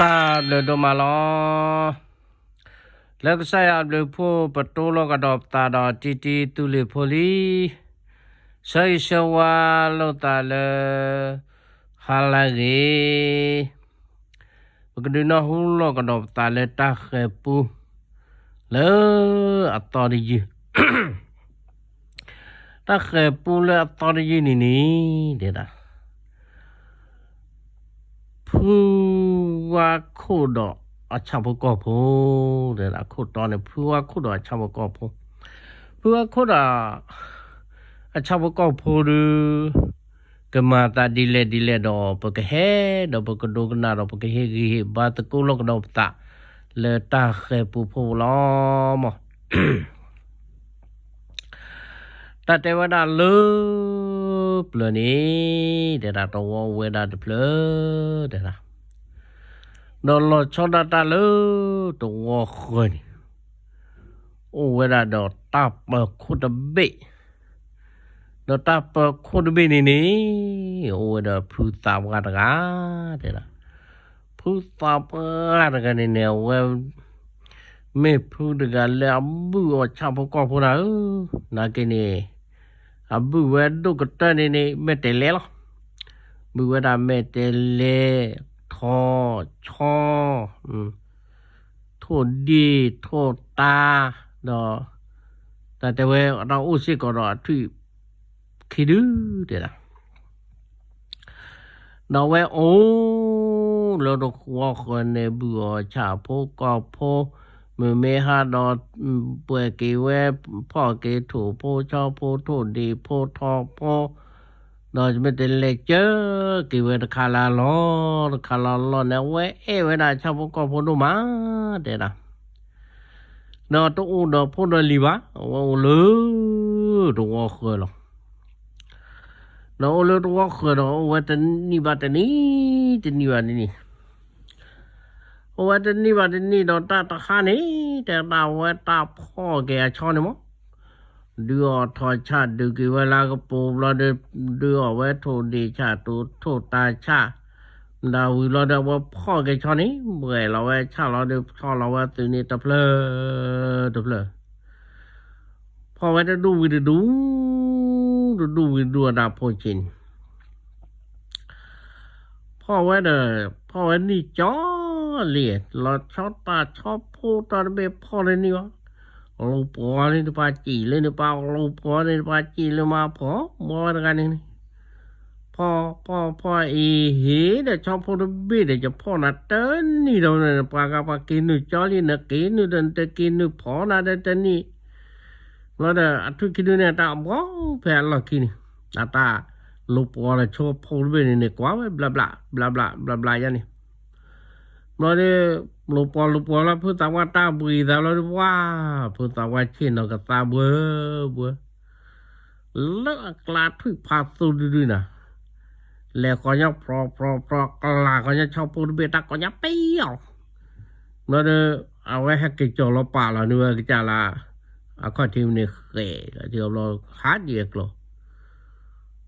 တၢ်ဘျုးဒိၣ်မးလီၤ. လၢကစၢ်ယွၤအဘျုးအဖှိၣ် ပတိလီၤကဒီးပသးဒီးတံတံသူလ့ၤဖိလံ, ဆၢဂ့ၤဆၢဝါလိာ်သးလၢ ဟါလၢအဂ့ၤ, ပကဒုးနၢ်ဟူလီၤကဒီးပသးလၢတၢ်ဃဲၤပူ လၢအသီတယုၢ်, တၢ်ဃဲၤပူလၢအသီတယုၢ်န့ၣ်န့ၣ် တဲဒၣ် ဖုဝါခိၣ်ဒီးအဆၣ်ဖိကီၢ်ဖိ, တဲဒၣ်ခိၣ်တီန့ၣ် ဖုဝါခိၣ်ဒီးအဆၣ်ဖိကီၢ်ဖိ, ဖုဝါခိၣ်ဒီး အဆၣ်ဖိကီၢ်ဖိဒီး ကမၤသးဒ်လဲၣ်ဒ်လဲၣ်ဒီး ပကဟဲဒီးပကဒိကနၣ်ဒီး ပကဟ့ၣ်ဂံၢ်ဟ့ၣ်ဘါသကိးလီၤကဒီးပသး လၢတၢ်ဃဲၤပူဖိလီၤမး. တၢ်တဲဝဲဒၣ်လၢပျၢၤန့ၣ် တဲဒၣ်တဝီအိၣ်ဝဲဒၣ်တဖျၢၣ် တဲဒၣ်, ဒီးလီၤဆီဒၣ်တၢ်လၢတဝီဃၢၤန့ၣ် အိၣ်ဝဲဒၣ်ဒီးတၢ်ပၢၤခိၣ်တဘ့ၣ်, ဒီးတၢ်ပၢၤခိၣ်တဘ့ၣ်န့ၣ်န့ၣ် အိၣ်ဝဲဒီးဖုသးပှၢ်တဂၤ တဲဒၣ်, ဖုသးပှၢ်တဂၤန့ၣ်န့ၣ် အဝဲ မ့ၢ်ဖုတဂၤလၢအဘုၣ်အီၤဆၣ်ဖိကီၢ်ဖိတၢ်ဧၢ, နာ်က့န့ၣ် အဘုၣ်ဝဲဒိၣ်ကတၢၢ်န့ၣ်န့ၣ် မဲာ်တဲးလဲးလီၤ. ဘုၣ်ဝဲဒၣ်မဲာ်တဲးလဲး, ထီ, ဆီ, ထိၣ်ဒ့ၣ်ထိၣ်တၢ်, ဒီး တၢ်တဲဝဲတၢ်အိၣ်စ့ၢ်ကီးဒီးအထွံၣ်ခံဒု တဲဒၣ် ဒီးအဝဲအိၣ်လၢတဝီဃၢၤန့ၣ် ဘုၣ်အီၤဆၣ်ဖိကီၢ်ဖိ, မုၢ်မ့ၢ်ဟါဒီး ပှဲၤက့ၤဝဲ ဖီၣ်က့ၤထိၣ်ဖိဆီဖိထိၣ်ဒ့ၣ်ဖိထီဖိ, ဒီးမ့ၢ်တလဲၤကၢက့ၤဝဲတခါလၢအလီၢ် တခါလၢအလီၢ်န့ၣ် အဝဲအဲၣ်ဝဲဒၣ်ဆၣ်ဖိကီၢ်ဖိဒိၣ်မး တဲဒၣ် ဒီးတအိၣ်ဒီးဖိဒီးလံၤဘၣ် အဝဲအိၣ်လၢတဝီဃၢၤလီၤ. ဒီးအိၣ်လၢတဝီဃၢၤဒီး အိၣ်ဝဲတနံၣ်ဘၣ်တနံၣ် တနံၣ်ဘၣ်တနံၣ်, အိၣ်ဝဲတနံၣ်ဘၣ်တနံၣ်ဒီးတၢ်တဟါန့ၣ် တဲဒၣ်ဝဲတၢ်ဖီၣ်က့ၤအဆီန့ၣ်မး ဒုးအီၣ်ထီၣ်ဆၣ် ဒုးက့ၤဝဲလၢကပိာ်ဘျီဒီး ဒုးအီၣ်ဝဲထိၣ်ဒ့ၣ်ဆၣ် တိၤထိၣ်တၢ်ဆၣ်, မတၤဝံၤလီၤဒီးအဝဲဖီၣ်က့ၤဆီန့ၣ် ဘှဲၣ်လီၤဝဲဆၣ်လီၤဒီး ဖီၣ်လီၤဝဲသုးန့ၣ်တဖျၢၣ်တဖျၢၣ်, ဖီၣ်ဝဲတဒူၣ်ဝံၤတဒူၣ်, တဒူၣ်ဝံၤတဒူၣ်အတၢ်ဖိဆံးန့ၣ် ဖီၣ်ဝဲဒီး ဖီၣ်ဝဲနံၣ်ကၠီလံ, လီၤဆီတၢ်ဆီဖိတၢ်တဘ့ၣ်ဖီၣ်တန့ၢ်ဘၣ်, လိၤပှီၤန့ၣ်တပၤစံၣ်လၢန့ၣ်ပၤ လိၤပှီၤန့ၣ်တပၤစံၣ်လၢမၤဖီၣ် ဘှီဝဲတဂၤန့ၣ်န့ၣ်, ဖီၣ်ဖီၣ်ဖီၣ်အံၤဟ့ၣ်ဒီးဆီဖိတဘ့ၣ်ဒီး ယဖီၣ်နၤတနံၣ်ဒီး ပှၤဂၤပှၤက့ၤနုာ်ကၠီလံ နက့ၤနုာ်ဒီးနတက့ၤနုာ်ဖီၣ်နၤဒီးတနံၣ် လီၤဒီးအထွံၣ်ခံဒုန့ၣ် တၢ်ဘှီဖဲအလီၢ်ခံန့ၣ် အတၢ်လိၤပှီၤဒီးဆီဖိတဘ့ၣ်န့ၣ်န့ၣ် ကွၢ်ဝဲဘျးဘျး ဘျးဘျး ဘျးဘျးယါန့ၣ်, ဘျီဒီး လိၤပှီၤလိၤပှီၤလီၤ ဖုသးပှၢ်တၢ်ဘှံးသးဘျီဒီး ပှၤ ဖုသးပှၢ်ဆ့ၣ်နီၤကသါဘှၢဘှၢ လၢအကျါထွံၣ်ဖးသူဒုဒုနၤ, လဲၤဃီၤညီဖြီဖြီဖြီ ကျးဃီၤညီဆီဖိတဘ့ၣ် တၢ်ကိးညါပ့ၤအီၤ, ဘျီဒီး အဝဲဟဲက့ၤကၠီၤလီၤပာ်လီၤန့ၢ်ဝဲကစၢ်လၢ အခီၣ်ထံးမ့ၢ်န့ၣ်ဃဲၤလီၤ ထံၣ်အဘျီ ဟးဒံးအကျိၤ,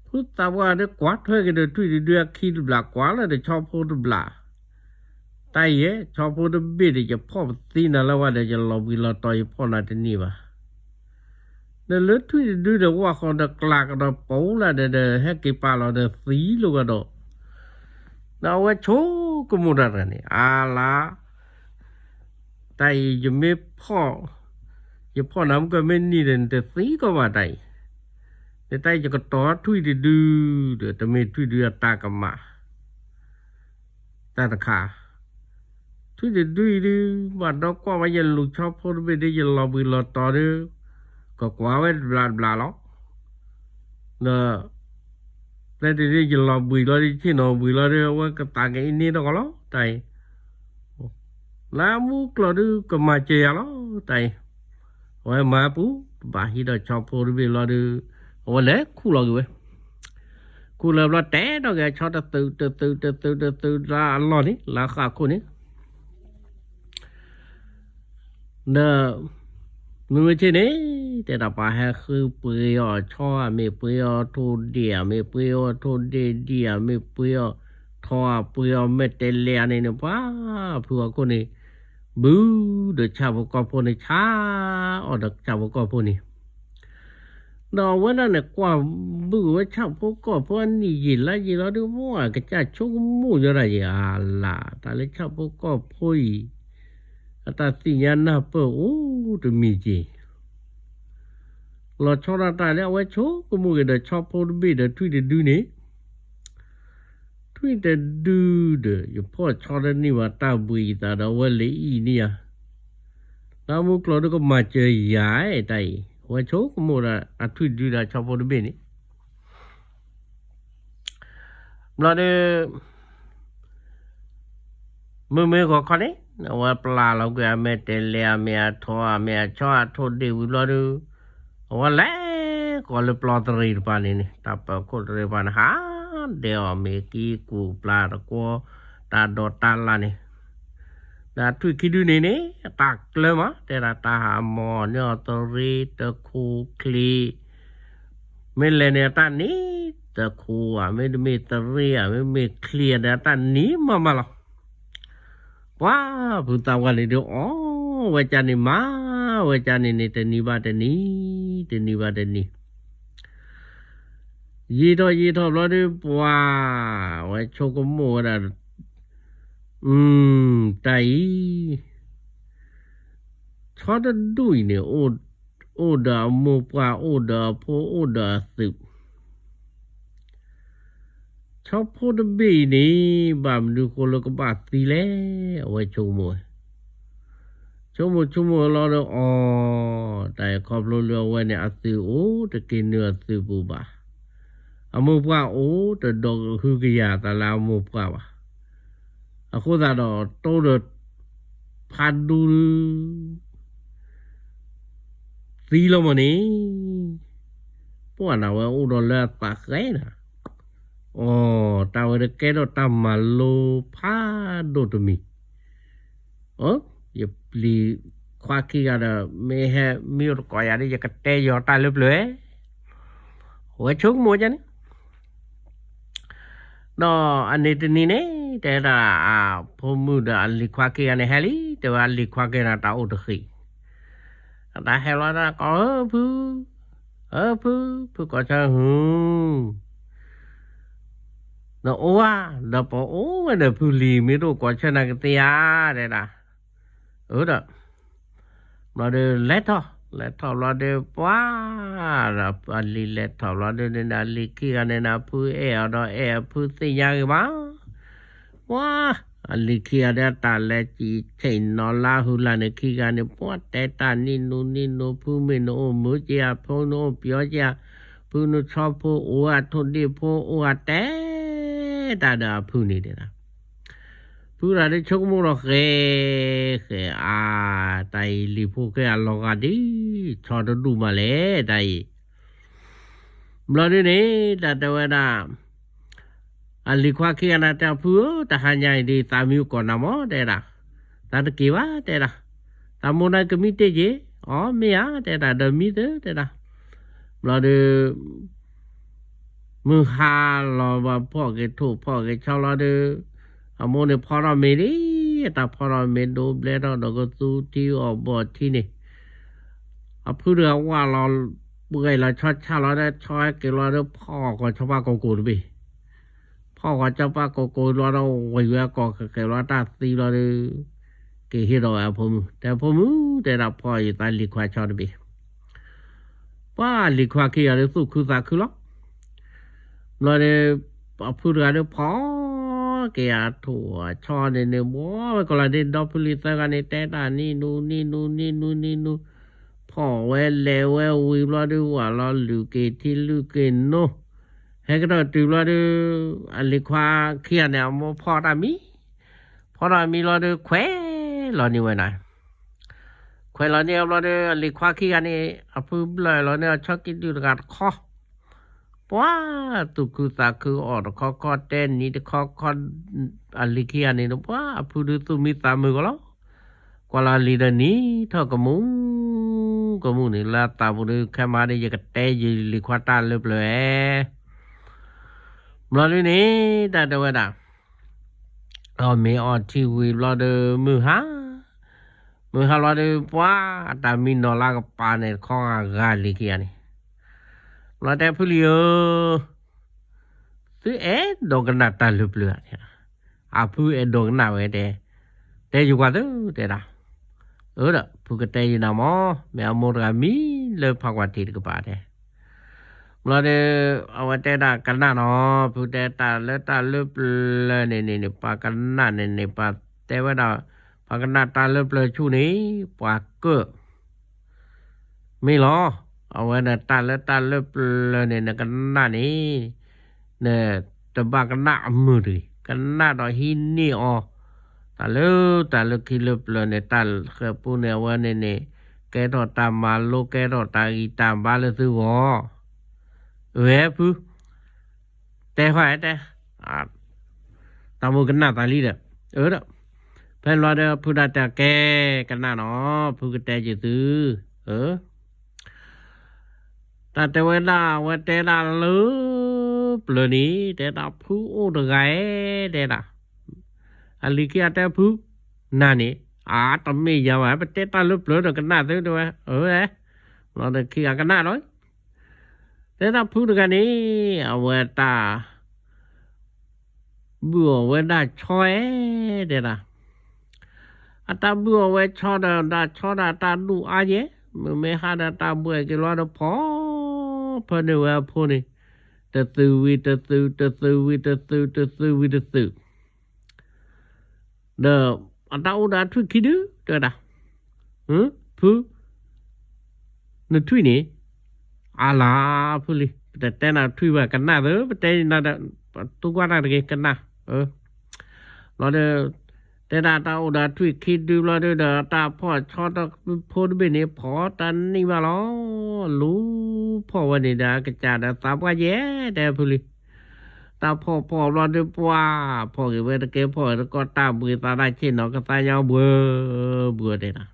ဖုသးပှၢ်ဒီးကွၢ်ထွဲက့ၤဒီးထွံၣ်တဒုအခံတဘျး ကွၢ်လၢဒီးဆီဖိတဘျး တၢ်အံၤ ဆီဖိတဘ့ၣ်ဒီး ယဖီၣ်ပသံနၤလၢဝဲဒီး ယလီၤဘှံးလီၤတီၤ ယဖီၣ်နၤတန့ၢ်ဘၣ်, ဒီးလၢထွံၣ်တဒုဒီး ဝၢ်ဃီၤဒီးကျးကဒီးပိာ်လၢဒီး ဟဲက့ၤပာ်လီၤဒီးသံလိာ်ကဒီး, ဒီးအဝဲဆိကမိၣ်တၢ်တဂၤန့ၣ် အါလါ တၢ်အံၤယမ့ၢ်ဖီၣ်, ယဖီၣ်နၤမုၢ်ကမ့ၢ်နံၤဒီး နတသံကီးဘၣ်တၢ်အံၤ, နတၢ်အံၤယကတီၤထွံၣ်တဒုဒီး တမ့ၢ်ထွံၣ်ဒုအတၢ်ကမၣ် တၢ်တခါ, ထွံၣ်တဒုအံၤဒုး ဘၣ်ဒီကွၢ်ဝဲယလူၤဆီဖိတဘ့ၣ်ဒီး ယလီၤဘှံးလီၤတီၤဒီး ကကွၢ်ဝဲတဘျးတဘျးလီၤ. ဒီး ဖဲတဒုးယလီၤဘှံးလီၤဒီး ယဆ့ၣ်နီၤဘှံးလီၤဒီး အဝဲကသးကအံၤန့ၣ်တဂီၤလီၤ တၢ်အံၤ, လၢမူကျိၤဒုးကမၤစၢၤယၤလီၤ တၢ်အံၤ, အဝဲမၤပူၤ ဘၣ်ဟံးဒီးဆီဖိတဘ့ၣ်လီၤဒီး အဝဲလဲၤခူၣ်လီၤက့ၤဝဲ ခူၣ်လီၤဘျီ တဲထီၣ်က့ၤအဆီတသုးတသုးတသုးတသုးလၢအလီၢ်န့ၣ် လၢဃၣ်ခိၣ်န့ၣ်, ဒီး မုၢ်ဝဲဆ့ၣ်န့ၣ် တဲဒၣ်ပှၤဟဲဃုပှ့ၤအီၤဆီ အမ့ၢ်ပှ့ၤအီၤထိၣ်ဒ့ၣ် အမ့ၢ်ပှ့ၤအီၤထိၣ်ဒ့ၣ်ဒံၣ် အမ့ၢ်ပှ့ၤအီၤထ ထီအပှ့ၤအီၤမဲာ်တဲးလဲးအန့ၣ်န့ၣ် ပှၤဖုအခိၣ်န့ၣ် ဘုဒီးဆၣ်ဖိကီၢ်ဖိန့ၣ် ဆါအီၣ်ဒီးဆၣ်ဖိကီၢ်ဖိန့ၣ် ဒီးအဝဲဒၣ်န့ၣ် ကွၢ်ဘုဝဲဆၣ်ဖိကီၢ်ဖိအနံၣ်ယံာ်လါယံာ်လီၤဒုး မ့ၢ်အကစၢ်ဆိကမိၣ်ယီၤဒၣ်ယံၤ အလၢ် တၢ်လၢဆၣ်ဖိကီၢ်ဖိအံၤ အတၢ်သ့ၣ်ညါနၢ်ပၢၢ်အိၣ်တမံၤက့ၤ လီၤဆီဒၣ်တၢ်လၢအဝဲဆိကမိၣ်က့ၤဒီး ဆီဖိတဘ့ၣ်ဒီးထွံၣ်တဒုန့ၣ် ထွံၣ်တဒုဒီး ယဖီၣ်ဆီတန့ၢ်ဘၣ် တၢ်ဘှံးယသးဒီး အဝဲလဲၤအံၤန့ၣ်ယၤ တၢ်မူကျိၤဒုးကမၤစၢၤယၤ တၢ်အံၤ အဝဲဆိကမိၣ်ဒီးအထွံၣ်တဒုဒီးဆီဖိတဘ့ၣ်န့ၣ် ဘျီဒီး မုၢ်မ့ၢ်ဂီၤခီန့ၣ် အဝဲပျၢ်လီၤကွံာ်အမဲာ်တဲးလဲး အမ့ၢ်အထီ အမ့ၢ်အဆီ အထိၣ်ဒ့ၣ်ဝံၤဘျီဒီး အဝဲလဲၤဃီၤလၢပျီတရံးတပၤန့ၣ်န့ၣ် တၢ်ပၢၤခိၣ်တရံးတပၤန့ၣ် ဟးဒဲးအီၤ မ့ၢ်ကံကူၣ်ပျၢ်တကွီ တၢ်ဒိးတၢ်လၢ်န့ၣ် ဒီးထွံၣ်ခံဒုန့ၣ်န့ၣ် အတၢ်ကျၢၤမး တဲဒၣ်တၢ်ဟးမီၢ်န့ၢ်အီၤတရံးတခိၣ်ချံး မ့ၢ်လဲၤန့ၣ်အတၢ်နံၤတခိၣ်ဧါ မ့တမ့ၢ်တရံးဧါ မ့မ့ၢ်ချံးဧါဒီး အတၢ်နံၤမးမးလီၤ. ပှၤဖုသးဝါန့ၣ်ဒုး အီၣ်ဝဲကၢန့ၣ်မး ဝဲကၢန့ၣ်န့ၣ် တနံၤဘၣ်တနံၤ တနံၤဘၣ်တနံၤ ယံာ်ထီၣ်ယံာ်ထီၣ်ဘျီဒီး ပှၤဝဲဆိကမိၣ်ဝဲဒၣ် တၢ်အံၤ ဆီတဒူၣ်အံၤန့ၣ် အိၣ်ဒီးအမိၢ်ပှၢ် အိၣ်ဒီးအဖိ အိၣ်ဒီးအသုး ဆီဖိတဘ့ၣ်အံၤန့ၣ် ဘၣ်မနုၤဃိလၢကဘၣ်သံလဲၣ် အဝဲဆိကမိၣ်ဝဲ ဆိကမိၣ်ဆိကမိၣ်လီၤဒီး အီၤ တၢ်အံၤခီဖျိလၢအဝဲန့ၣ် အသုးအိၣ်တက့ၤနုာ်အသုးပူၤဘၣ်, အမိၢ်ပှၢ်အိၣ်တဒီးကဟုကယာ်သးလၢအမိၢ်ပှၢ်ဘၣ်. အဃိသတးဒီး တိဒီးဖးဒူ သံလီၤမးန့ၣ်, ပှၢ်နၤဝဲအိၣ်ဒီးလၢအသးဃဲနၤ, အီၤ တၢ်ဝဲတကဲထီၣ်တၢ်မၤလိဖးဒိၣ်တမံၤ, ယပျံၤခွါခံဂၤဒီး မ့ၢ်ဟဲမံအိၣ်တကိးယၤဒီး ယကတဲယီၤတၢ်လၢပျၢၤ, အဝဲဆိကမိၣ်န့ၣ် ဒီးအန့ၣ်တနံၤန့ၣ် တဲဒၣ်အဖိမုၣ်ဒီးအလံၤခွါခံဂၤန့ၣ်ဟဲလံ, တဲဝဲအလံၤခွါခံဂၤန့ၣ် တၢ်အိၣ်တဃံး, အတၢ်ဟဲလီၤတၢ်ကိးဧၢဖု, ဧၢဖု, ဖုကိးဆၢဟု, ဒီးအိၣ်ဧါ, ဒီးပအိၣ်ဝဲဒီးဖုလံၤ မ့ၢ်တအိၣ်ကိးဆၢနၤကသ့ဧါ, တဲဒၣ်, အၢဒီး ဘျီဒီးလဲၤထီၣ်, လဲၤထီၣ်ဘျီဒီးပှၤ, ဒီးအလံၤလဲၤထီၣ်ဘျီဒီးန့ၣ် အလံၤခံဂၤန့ၣ် အဖုအဲၣ်အီၤဒီးအဲၣ်အဖုသ့ၣ်ညါဂ့ၤမး, ပှၤ, အလံၤခံဂၤဒီးတၢ်လဲၤစံၣ်ဆ့ၣ်နီၤလၢဟုလၢ်န့ၣ် ခံဂၤန့ၣ် ပှၤတဲတၢ်နံၣ်နူနံၣ်နူ ဖုမ့ၢ်နအိၣ်မုာ်က့ဧါ, ဖုနအိၣ်ပျီက့ဧါ, ဖုနဆီဖိအိၣ်ဧါ, ထိၣ်ဒ့ၣ်ဖိအိၣ်ဧါ, တဲတၢ်ဒီးအဖုန့ၣ်တဲဒၣ် ဖုတဂၤဒီးဆိကမိၣ်ဒီးဃဲ, ဃဲအါ, တၢ်အံၤလံၤဖိဃဲအလီၤဂာ်ဒ် ဆီတဒူၣ်မးလဲၣ် တၢ်အံၤ, ဘျီဒုန့ၣ် တၢ်တဲဝဲဒၣ်, အလံၤခွါခံဂၤန့ၣ် တဲဖုဧၢ, တဟါညါအံၤဒ်သးမံကီၢ်နၤမး တဲဒၣ်, သးတက့ၤဘၣ် တဲဒၣ်, သးမိၢ်နၤကမံတ့ၢ်က့ၤ, အီ မ့ၢ်ဧါ တဲဒၣ်, ဒီးမံသၢ တဲဒၣ်, ဘျီဒု မုၢ်ဟါလီၤဘၣ်ဖီၣ်က့ၤထိၣ်ဖီၣ်က့ၤဆီလီၤဒီး, အမိၢ်န့ၣ်ဖီထီၣ်မ့ၤလံ, အတၢ်ဖီထီၣ်မ့ၤဒိဘျဲထီၣ်ဒီးကသူထံအီၣ်ဘီၣ်ထံန့ၣ်, အဖုတဂၤဝၢ်လီၤ, ပှဲၤလီၤဆီဆၣ်လီၤဒီး ဆီဟဲက့ၤလီၤဒီး ဖီၣ်ဃီၤဆီပၢ်ကိၢ်ကိၢ်တဘ့ၣ်, ဖီၣ်ဃီၤဆီပၢ်ကိၢ်ကိၢ်လီၤဒီး ဝံၤဝဲကိးဃဲၤဃဲၤလီၤတၢ်သံလီၤဒီး, က့ၤဟ့ၣ်ဒီးဝဲအဖိမုၣ်, တဲဖိမုၣ် တဲဒၣ်ဖီအံၤသးလံၤခွါဆီတဘ့ၣ် ပှၤလံၤခွါခံဂၤဒီးသူၣ်ခုသးခုလီၤ. ဘျီဒီး အဖုတဂၤဒီးဖီၣ်က့ၤအထိၣ်အဆီန့ၣ်န့ၣ် ဘှီဝဲကိးလီၤဒီး ဒီဖုလံၤသၢဂၤန့ၣ်တဲတၢ်နံၣ်နူနံၣ်နူနံၣ်နူနံၣ်နူ, ဖီၣ်ဝဲလဲၤဝဲဝံၤဘျီဒီး ဝၢ်လီၤလုၢ်က့ၤထံလုၢ်က့ၤနိ, ဟဲကဒီးတုၤဘျီဒီး အလံၤခွါခံဂၤန့ၣ် အမိၢ်ဖီၣ်တၢ်မံ ဖီၣ်တၢ်မံလီၤဒီး ခွဲးလီၤန့ၢ်ဝဲဒၣ် ခွဲးလီၤန့ၢ်အဘျီဒီး အလံၤခွါခံဂၤန့ၣ် အဖုဘျၢၣ်လီၤန့ၢ်အဆီကံၣ်ဒုၣ်တဂၤတခီ, ပှၤသူၣ်ခုသးခုအီၣ်တခီခီတဲနံၤတခီခီ, အလံၤခံဂၤန့ၣ် ပှၤအဖုဒုးသူၣ်မံသးမုာ်ကီးလီၤ. ကွၢ်လီၤလံၤဒီးနံၤထီၣ်ကမူၣ်, ကမူၣ်န့ၣ် လၢအသးပူၤဒီး ခဲမးဒီး ယကတဲယလံၤခွါတၢ်လၢပျၢၤဧဲ ဘျီဒုန့ၣ် တၢ်တဲဝဲဒၣ် အီၣ်မ့ၤအီထံဝံၤဘျီဒီး မုၢ်ဟါ, မုၢ်ဟါဘျီဒီး ပှၤအတၢ်မံနီၤလၢကပၤန့ၣ် တခီဂၤလံခံဂၤန့ၣ်, ဘျီတဲဖုလံၤဧၢ, သုအဲၣ်ဒိးကနၣ်တၢ်လၢပျၢၤဧါ, အဖုအဲၣ်ဒိးကနၣ်ဝဲတဲ, တဲယကွၢ်သုတဲဒၣ်, အၢဒီး ဖုကတဲယနၤမၢ်, မ့ၢ်အမိၢ်တဂၤမံလၢဖးကွၢ်ထံးတကပၤတဲ ဘျီဒီး အဝဲတဲဒၣ်ကနၣ်နီၤ, ဖုတဲတၢ်လၢတၢ်လၢပျၢၤန့ၣ်န့ၣ်န့ၣ် ပှၤကနၣ်န့ၣ်န့ၣ် ပှၤတဲဝဲဒၣ်, ပှၤကနၣ်တၢ်လၢပျၢၤဆူၣ်န့ၣ် ပှၤကၢၣ် မ့ၢ်လီၤ, အဝဲန့ၣ်တၢ်လၢတၢ်လၢပျၢၤန့ၣ် နကနၣ်န့ၣ် နတဘၣ်ကနၣ်အမုာ်တဂ့ၤ, ကနၣ်ဒီးဟံးန့ၢ်အီၤ, တၢ်လၢတၢ်လၢခံလၢပျၢၤန့ၣ် တၢ်ဃဲၤပူန့ၣ် အဝဲန့ၣ်န့ၣ် ကဲထီၣ်တၢ်မၤလိ ကဲထီၣ်တၢ်ဂံၢ်တၢ်ဘါလၢသုဂီၢ်, ဝဲဖု တဲဃီတဲ တၢ်မိၢ်ကနၣ်သးလံဒီး, အၢဒီး ဖဲလီၤဒီး ဖုဒၣ်တၢ်ကဲကနၣ်နီၤ, ဖုကတဲက့ၤသု, အၢ တၢ်တဲဝဲဒၣ် အဝဲတဲဒၣ်လၢပျၢၤန့ၣ် တဲဒၣ်ဖုအိၣ်တဂၤဧဲ တဲဒၣ်, အလံၤခံဂၤတဲဖု, နၤန့ၣ် အတမ့ၢ်ယၤဘၣ် ပတဲတၢ်လၢပျၢၤဒီးကနၣ်သုတဲဝဲ, အၢ လီၤဒီးခံဂၤကနၣ်လီၤ, တဲဒၣ်ဖုတဂၤန့ၣ် အဝဲတၢ် ဘုၣ်အီၣ်ဝဲဒၣ်ဆီဧဲ တဲဒၣ်, အတၢ်ဘုၣ်အီၣ်ဝဲဆီဒီး ဒၣ်ဆီဒၣ်တၢ်ဒူၣ်အါယဲ, မုၢ်မ့ၢ်ဟါဒီးတၢ်ဘှဲးက့ၤလီၤဒီးဖီၣ် ဖၢန့ၢ်ဝဲအဖိန့ၣ် တသုးဝံၤတသုး တသုးဝံၤတသုး တသုးဝံၤတသုး ဒီးအတၢ်အိၣ်ဒီးအထွံၣ်ခံဒု တဲဝဲဒၣ်, ဖု နထွံၣ်န့ၣ် အါလၢဖုလံ, ပတတဲနၤထွံၣ်ဘၣ် ကနၣ်သၢ ပတဲနၤဒီး တူၢ်ကွၢ်တၢ်တဂ့ၤ ကနၣ်, ဘျီဒီး တဲဒၣ်တၢ်အိၣ်ဒီးထွံၣ်ခံဒုဘျီဒီး ဒီးတၢ်ဖီၣ်ဆီတဖိတဘ့ၣ်န့ၣ် ဖီၣ်တန့ၢ်ဘၣ်လီၤ, လူၤဖီၣ်ဝဲန့ၣ်ဒီး အကစၢ်ဒီးသးပှၢ်ယဲၢ် တဲဖုလံ တၢ်ဖီၣ်ဖီၣ်ဘျီဒီးပှၢ် ဖီၣ်က့ၤဝဲတကဲဖီၣ်တကီၢ် တၢ်ဘှံးသးတၢ်ဆ့ၣ်နီၤကသါညါဘှၢဘှၢတဲဒၣ်,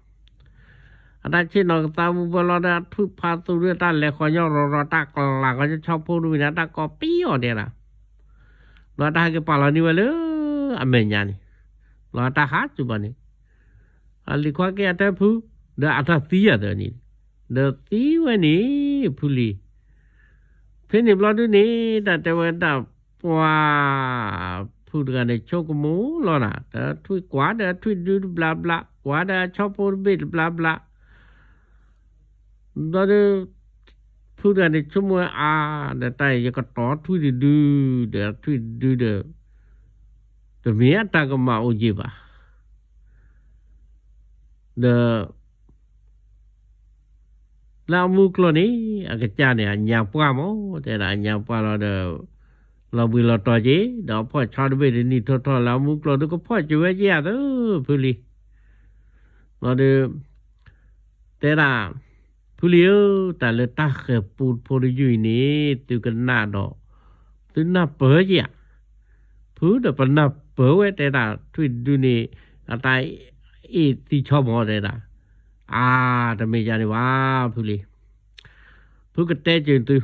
အတၢ်ဆ့ၣ်နီၤကသါဘှၢဘှၢလီၤဒီး အထွံၣ်ဖးသူၣ်ဒီးတၢ်လဲၤဃီၤညီရီၤရီၤ တၢ်ကလၤဃီၤညီဆီဖိတဘ့ၣ်န့ၣ် တၢ်ကိးပံအီၤတဲဒၣ်, ဘျီတၢ်ဟဲက့ၤပာ်လီၤန့ၢ်ဝဲလၢအမဲာ်ညါန့ၣ်, ဘျီတၢ်ဟးစူၤဘၣ်န့ၣ် အလံၤခွါက့ၤအတဲဖု, ဒီးအတၢ်သံယၤသၢန့ၣ်, ဒီးသံဝဲန့ၣ် ဖုလံၤ, ဖဲန့ၣ်ဘျီဒုန့ၣ် တၢ်တဲဝဲဒၣ်ပှၤ ဖုတဂၤန့ၣ် ဆိကမိၣ်လီၤနၤ ဒီးထွံၣ်ကွၢ်ဒီးထွံၣ်ဒုတဘျါဘျါ ကွၢ်ဒီးအဆီဖိတဘ့ၣ်တဘျါဘျါ ဘျီဒီး ဖုတဂၤန့ၣ် ဆိကမိၣ်ဝဲအါ, ဒီးတၢ်အံၤယကတီၤထွံၣ်တဒု, ဒီးထွံၣ်တဒုဒီး တမ့ၢ်အတၢ်ကမၣ်အိၣ်ယံာ်ဘၣ်. ဒီး လၢအမူကျိၤန့ၣ် အကစၢ်န့ၣ် အညါပှၢ်မး, တဲဒၣ်အညါပှၢ်လီၤဒီး လီၤဘှံးလီၤတီၤက့ၤ, ဒီးဖီၣ်ဆီတဘ့ၣ်တနံၣ်ထီၣ်ထီၣ်လၢအမူကျိၤ ဒုကဖီၣ်စၢၤဝဲက့ၤယၤသၢ ဖုလံၤ. လီၤဒီး တဲဒၣ် ဖုလံၤဧၢ, တၢ်လၢတၢ်ဃဲၤပူဖိတယုၢ်အံၤန့ၣ် သုကနၣ်ဒီး သုနၢ်ပၢၢ်က့ၤဧါ. ဖုဒီးပနၢ်ပၢၢ်ဝဲတဲဒၣ် ထွံၣ်တဒုန့ၣ် အတၢ်အ့ၣ်သံဆီမီၤတဲဒၣ်, အါ တမ့ၢ်ယၤန့ၣ်ဘၣ် ဖုလံၤ. ဖုကတဲစၢၤသု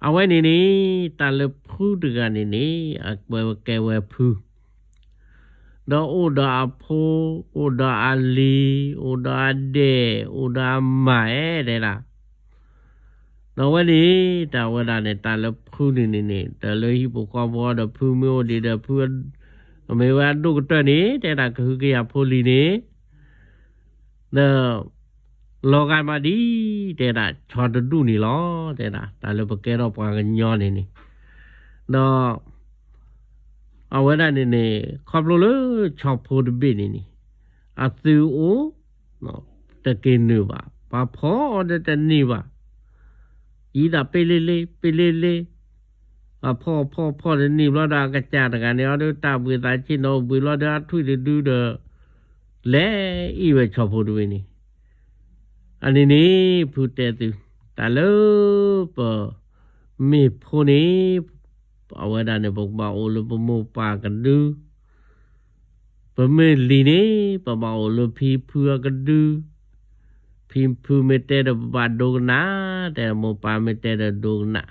အဝဲန့ၣ်န့ၣ် တၢ်လၢဖုတဂၤန့ၣ်န့ၣ် အကွဲးဝဲကဲဝဲဖု ဒီးအိၣ်ဒီးအဖိ, အိၣ်ဒီးအလံၤ, အိၣ်ဒီးအဒဲၣ်, အိၣ်ဒီးအမါအဲၣ်တဲဒၣ်. ဒီးအဝဲန့ၣ် တၢ်ဝဲဒၣ်န့ၣ် တၢ်လၢဖုန့ၣ်န့ၣ်န့ၣ် တၢ်လၢဟံၣ်ဖိဃီဖိဒီးဖုမ့ၢ်အိၣ်ဒံးဒီးဖု မ့ၢ်ဝဲအဒိၣ်ကတၢၢ်န့ၣ် တဲဒၣ်ကဟုကယာ်ဖိလံၤန့ၣ် ဒီး လီၤဂာ်မးဒ် တဲဒၣ် ဆီတဒူၣ်န့ၣ်လီၤ တဲဒၣ် တၢ်လၢပကဲထီၣ်ပှၤကညီန့ၣ်န့ၣ်, ဒီး အဝဲဒၣ်န့ၣ်န့ၣ် ခီဖျိလၢဆီဖိတဘ့ၣ်န့ၣ်န့ၣ် အသုအိၣ် တက့ၤနုာ်ဘၣ် ပှၤဖီၣ်အီၤဒီးတန့ၢ်ဘၣ် အံၤဒၣ်ပ့လ့လ့ ပ့လ့လ့ အဖီၣ်ဖီၣ်ဖီၣ်တန့ၢ်ဘျီဒီး အကစၢ်တဂၤန့ၣ်အီၤဒီး တၢ်ဘှံးသးဆ့ၣ်နီၤအိၣ်ဘှံးလီၤဒီး အထွံၣ်တဒုဒီး လဲၤအ့ၣ်ဝဲဆီဖိတဘ့ၣ်န့ၣ်, အန့ၣ်န့ၣ် ဖုတဲသု တၢ်လၢပ မ့ၢ်ဖိန့ၣ် အဝဲဒၣ်န့ၣ် ပကဘၣ်အိၣ်လၢပမိၢ်ပၢ်ကဒု ပမ့ၢ်လံၤန့ၣ် ပဘၣ်အိၣ်လၢဖံဖုအကဒု, ဖံဖုမ့ၢ်တဲဒီးပဘၣ်ဒိကနၣ်, တဲမိၢ်ပၢ်မ့ၢ်တဲဒီးဒိကနၣ်,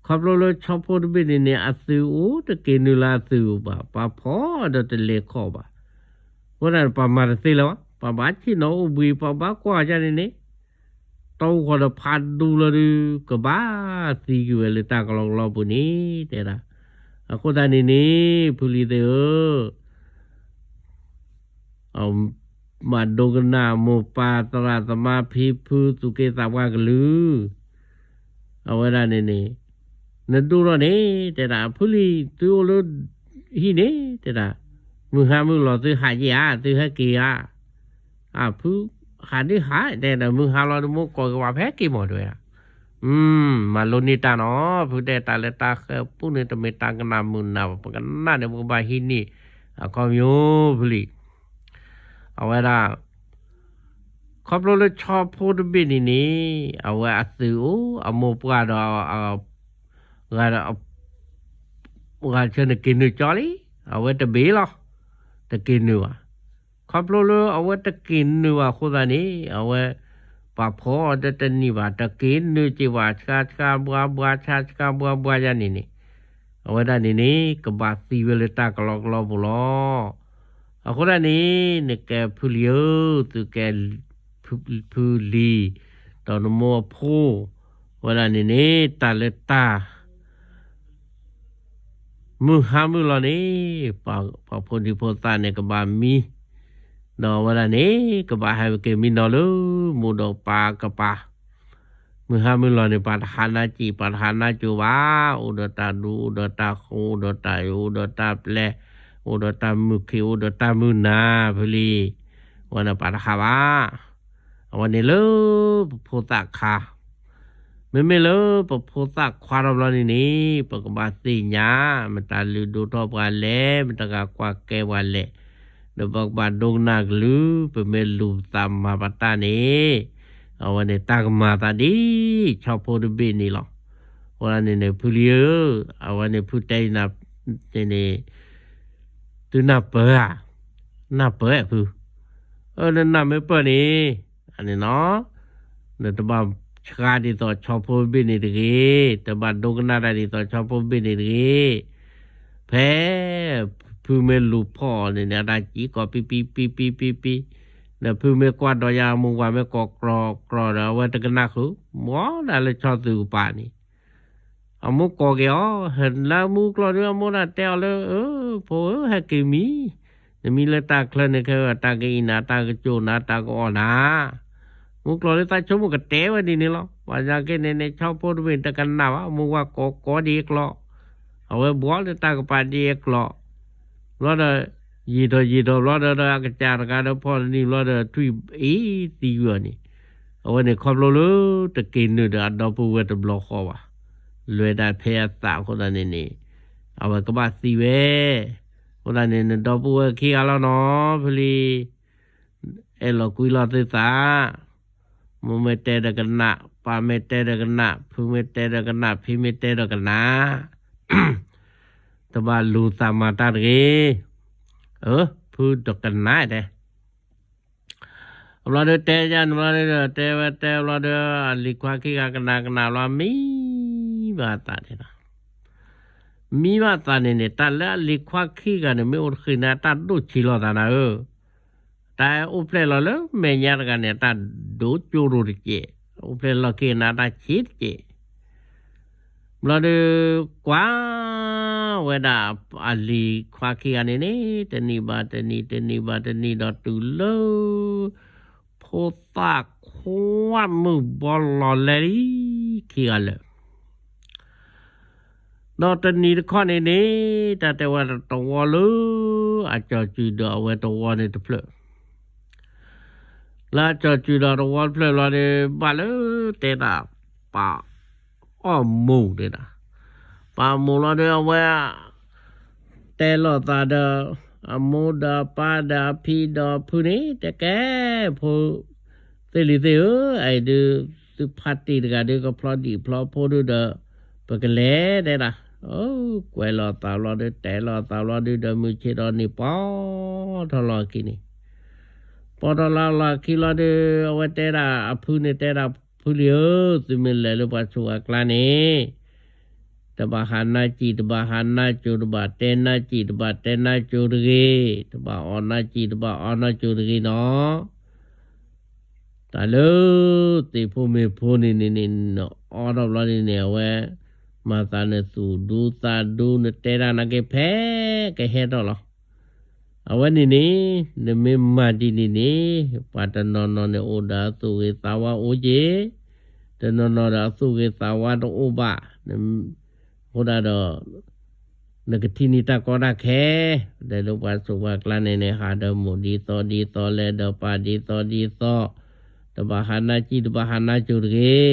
ခီဖျိလၢဆီဖိတဘ့ၣ်န့ၣ်န့ၣ် အသုးအိၣ်တက့ၤနုာ်လၢအသုးအိၣ်ဘၣ်, ပှၤဖီၣ်ဒီးတလဲၤခီၣ်ဘၣ်. အဃိသတးန့ၣ် ပှၤမၤတသ့လၢၤဘၣ်, ပှၤဘၣ်ဆ့ၣ်နီၤအိၣ်ဘှံး ပှၤဘၣ်ကွၢ်ဒ်န့ၣ်န့ၣ်, တၢ်အိၣ်ဃီဒီးဖးဒိၣ်လီၤဒုး ကဘၣ်သံကွံာ်ဝဲလၢတၢ်ကလီကလီပူၤန့ၣ် တဲဒၣ်. အဃိသတးန့ၣ်န့ၣ် ဖုလံၤသ့ၣ်ဧၢ, မၤဒိကနၣ်မိၢ်ပၢ်သရၣ်သမါဖံဖုသူၣ်က့သးပှၢ်ကလုာ်, အဝဲဒၣ်န့ၣ်န့ၣ် နဒိၣ်ထီၣ်န့ၣ် တဲဒၣ် ဖုလံၤသုအိၣ်လၢဟံၣ်န့ၣ် တဲဒၣ် မုၢ်ဟါမုၢ်လီၤသုဟးယဲၢ်ဧါ, သုဟဲက့ၤဧါ, အဖု ဟးဒုးဟး တဲဒီး မုၢ်ဟါလီၤဒုး မိၢ်ကိးက့ၤပှၤ ပဟဲက့ၤမီၢ်တဲဝဲဒၣ်. မၤလိန့ၢ်တၢ်နီၤ ဖုတဲ တၢ်လၢတၢ်ဃဲၤပူၤန့ၣ် တမ့ၢ်တၢ်ကနၣ်မုာ်နၤဘၣ်, ပကနၣ်န့ၣ် ပကဘၣ်ဟံးန့ၢ်အခီပညီ ဖုလံၤ. အဝဲဒၣ် ခီဖျိလၢဆီဖိတဘ့ၣ်န့ၣ်န့ၣ် အဝဲအသုးအိၣ် အမိၢ်ပှၢ်ဒီး ဂၤဆၢန့ၣ်က့ၤနုာ်ကၠီလံ, အဝဲတဘ့ၣ်လီၤ, တက့ၤနုာ်ဘၣ်. ခီဖျိလၢအဝဲတက့ၤနုာ်ဘၣ်အဃိသတးန့ၣ် အဝဲ ပှၤဖီၣ်ဒီးတနံၤဘၣ် တက့ၤနုာ်က့ၤဘၣ် ဆှါဆှါဘှါဘှါ ဆှါဆှါဘှါဘှါယါန့ၣ်န့ၣ် အဝဲဒၣ်န့ၣ်န့ၣ် ကဘၣ်သံဝဲလၢတၢ်ကလီကလီပူၤလီၤ. အဃိဒၣ်န့ၣ် နကဲဖုလံၤဧၢ, သုကဲ ဖုလံၤ ဒီးနမိၢ်အဖိ, အဝဲဒၣ်န့ၣ်န့ၣ် တၢ်လၢတၢ် မုၢ်ဟါမုၢ်လီၤန့ၣ် ပှၤဖိဒံဖိသၣ်န့ၣ် ကဘၣ်မံ, ဒီးအဝဲဒၣ်န့ၣ် ကဘၣ်ဟဲက့ၤမံနီၤလၢ မိၢ်ဒီးပၢ်ကပၤ မုၢ်ဟါမုၢ်လီၤန့ၣ် ပှၤတဟးနါစံာ် ပှၤတဟးနါစိၤဘၣ်, အိၣ်ဒီးတၢ်ဒူ အိၣ်ဒီးတၢ်ဃိ အိၣ်ဒီးတၢ်ယိာ် အိၣ်ဒီးတၢ်ပျဲ, အိၣ်ဒီးတၢ်မုၢ်ခ့ အိၣ်ဒီးတၢ်မုၢ်နၤ ဖုလံၤ, အဝဲန့ၣ်ပှၤတဟးဘၣ်. အဝဲန့ၣ်လၢပဖိသၣ်ခါ, မ့မ့ၢ်လၢပဖိသၣ်ခွါထီၣ်ဘျီန့ၣ်န့ၣ် ပကဘၣ်သ့ၣ်ညါ မတၤလုၢ်ဒိၣ်ထီၣ်ပှၤလဲၣ်, မတၤဂၤကွၢ်ကဲပှၤလဲၣ်, ဒီးပကဘၣ်ဒိကနၣ်ကလုၢ် ပမ့ၢ်လူၤသးမၤပတၢ်န့ၣ် အဝဲန့ၣ်တၢ်ကမၤသးဒ်ဆီဖိတဘ့ၣ်န့ၣ်လီၤ. အဃိန့ၣ်န့ၣ် ဖုလံၤဧၢ, အဝဲန့ၣ်ဖုတဲအံၤန့ၣ်န့ၣ် သုနၢ်ပၢၢ်ဧါ, နၢ်ပၢၢ်ဖု, အၢ နနၢ်မ့ၢ်ပၢၢ်န့ၣ် အန့ၣ်နီၤ နတဘၣ်ဆှါဒ်သိးဆီဖိဘ့ၣ်န့ၣ်တဂ့ၤ, တဘၣ်ဒိကနၣ်တၢ်ဒ်သိးဆီဖိဘ့ၣ်န့ၣ်တဂ့ၤ. ဖဲ ဖုမ့ၢ်လူၤဖီၣ်အီၤန့ၣ်န့ၣ် အတၢ်စံးကိးပံပံပံပံပံပံ, ဒီးဖုမ့ၢ်ကွၢ်ဒီးယၤအမိၢ်ဝၤမ့ၢ်ကိးကြီကြီဒီး အဝဲတကနၣ်ဃုာ်, မ့ၢ်ဒၣ်လၢဆီသုးကပၤန့ၣ် အမိၢ်ကိးက့ၤအီၤ, ဟဲလၢမူကျီၢ်ဒုး အမိၢ်ဒၣ်တဲအီၤလၢ အၢ ဖိဧၢ ဟဲက့ၤမံ, နမံလၢတၢ်ချၢန့ၣ် ခဲအံၤတၢ်ကအံးနၤ တၢ်ကစိာ်နၤ တၢ်ကအီၣ်နၤ, မူကျီၢ်ဒုး သးဆိကမိၣ်ကတဲဝဲဒ်န့ၣ်လီၤ. ဘၣ်ဆၣ်က့န့ၣ်န့ၣ် ဆီဖိတဘ့ၣ်တကနၣ်ဘၣ်, အမိၢ်ဝၤကိးကိးဒ်အကျိာ်, အဝဲဘှီလၢတၢ်ကပၤဒ်အကျိာ် ဘျီဒီး ယံာ်ထီၣ်ယံာ်ထီၣ်ဘျီဒီး အကစၢ်တဂၤဒီးဖီၣ်တနံၤဘျီဒီး ထွံၣ်အ့သံကွံာ်အီၤန့ၣ်, အဝဲန့ၣ်ခီဖျိလၢတက့ၤနုာ်ဒီးအဒီပုၢ်ဝဲၢ်တဘျီဃီဘၣ်, လဲၤဒၣ်ဖဲအသးအဃိသတးန့ၣ်န့ၣ် အဝဲကဘၣ်သံဝဲ, အဃိသတးန့ၣ် နဒီပုၢ်ဝဲၢ်ခံဂၤလီၤနီၤ ဖုလံၤ, အဲၣ်လီၤကွံလီၤသုသး မိၢ်မ့ၢ်တဲဒီးကနၣ်, ပၢ်မ့ၢ်တဲဒီးကနၣ်, ဖုမ့ၢ်တဲဒီးကနၣ်, ဖံမ့ၢ်တဲဒီးကနၣ်, တဘၣ်လူၤသးမၤတၢ်တဂ့ၤ. အၢ ဖုဒီးကနၣ်တဲ, အဘျီဒီးတဲယၤန့ၣ်ဘျီဒီး တဲဝဲတဲဘျီဒီး အလံၤခွါခံဂၤကနၣ်ကနၣ်ဘျီ မံဘၣ်သးန့ၣ်လီၤ. မံဘၣ်သးန့ၣ်န့ၣ် တၢ်လၢအလံၤခွါခံဂၤန့ၣ် မ့ၢ်အိၣ်တဃ့ၢ်န့ၣ် အတၢ်ဒိၣ်ဆံးလိာ်သးနၤဧၢ တၢ်အိၣ်ဖျဲၣ်လီၤလၢမဲာ်ညါတဂၤန့ၣ် အတၢ်ဒိၣ်ကၠိရိၤတက့ၢ်. အိၣ်ဖျဲၣ်လီၢ်ခံန့ၣ် အတၢ်ဆံးတက့ၢ်. ဘျီဒီး ကွၢ်ဝဲဒၣ်အလံၤခွါခံဂၤန့ၣ်န့ၣ် တနံၤဘၣ်တနံၤ တနံၤဘၣ်တနံၤဒီးတုၤလၢ ဖိသၣ်ခွါမုၣ်ဘီလီၤလဲလံ ခံဂၤလၢာ် ဒီးတနံၤတခီန့ၣ်န့ၣ် တၢ်တဲဝဲဒၣ်တဝီလၢ အကၠီၤစုၤဒီးအဝဲတဝီန့ၣ်တဖျၢၣ်, လၢအကၠီၤစုၤဒီးတဝီတဖျၢၣ်ဘျီဒီး ဘၣ်လၢတဲဒၣ် ပၢ်အီၣ်မူၤတဲဒၣ်, ပၢ်အီၣ်မူၤလီၤဒီးအဝဲ တဲလိာ်သးဒီး အမိၢ်ဒီးအပၢ်ဒီးအဖံဒီးအဖုန့ၣ် တဲကဲ ဖိ သ့ၣ်လံၤသ့ၣ်ဧၢ, အအံၤဒုး သုဖါတံၢ်တဂၤဒုးကဖျီဒံၣ်ဖျီဖိဒုးဒီး ပကလဲၤတဲဒၣ်, အိ ကွဲးလိာ်သးဘျီဒုး တဲလိာ်သးဘျီဒုးဒီး မုၢ်ဆ့ၣ်ဒီးနံၤပီထီၣ်လီၤအခံန့ၣ်, ပီထီၣ်လီၤလီၤအခံလီၤဒီး အဝဲတဲဒၣ်အဖုန့ၣ် တဲဒၣ်ဖုလံၤဧၢ, သုမ့ၢ်လဲၤလၢပှၤဆူးပှၤကျါန့ၣ် တဘၣ်ဟးနါစံၣ် တဘၣ်ဟးနါစိၤ တဘၣ်တဲနါစံၣ် တဘၣ်တဲနါစိၤတဂ့ၤ, တဘၣ်အီၣ်နါစံၣ် တဘၣ်အီၣ်နါစိၤတဂ့ၤနီၤ. တၢ်လၢ သ့ၣ်ဖိမ့ၢ်ဖိန့ၣ်န့ၣ်န့ၣ် နအီထီၣ်ဘျီန့ၣ်န့ၣ် အဝဲ မၤသးနသူၣ်ဒူသးဒူ နတဲတၢ်နာ်က့ၤဖဲကဟဲထီၣ်လီၤ. အဝဲန့ၣ်န့ၣ် နမ့ၢ်မၤဒ်န့ၣ်န့ၣ် ပှၤတနီၤနီၤန့ၣ်အိၣ်ဒီးအသူၣ်ဂ့ၤသးဝါအိၣ်က့ၤ, တနီၤနီၤဒီးအသူၣ်ဂ့ၤသးဝါတအိၣ်ဘၣ်. အဃိဒၣ်ဒီး နကထံၣ်န့ၢ်တၢ်ကီတၢ်ခဲ, ဒီးလၢပှၤစိၤပှၤကျါန့ၣ်န့ၣ် ဟးဒီးမိၢ်ဒ်သိးဒ်သိး လဲၤဒီးပၢ်ဒ်သိးဒ်သိး, တဘၣ်ဟးနါစံၣ် တဘၣ်ဟးနါစိၤတဂ့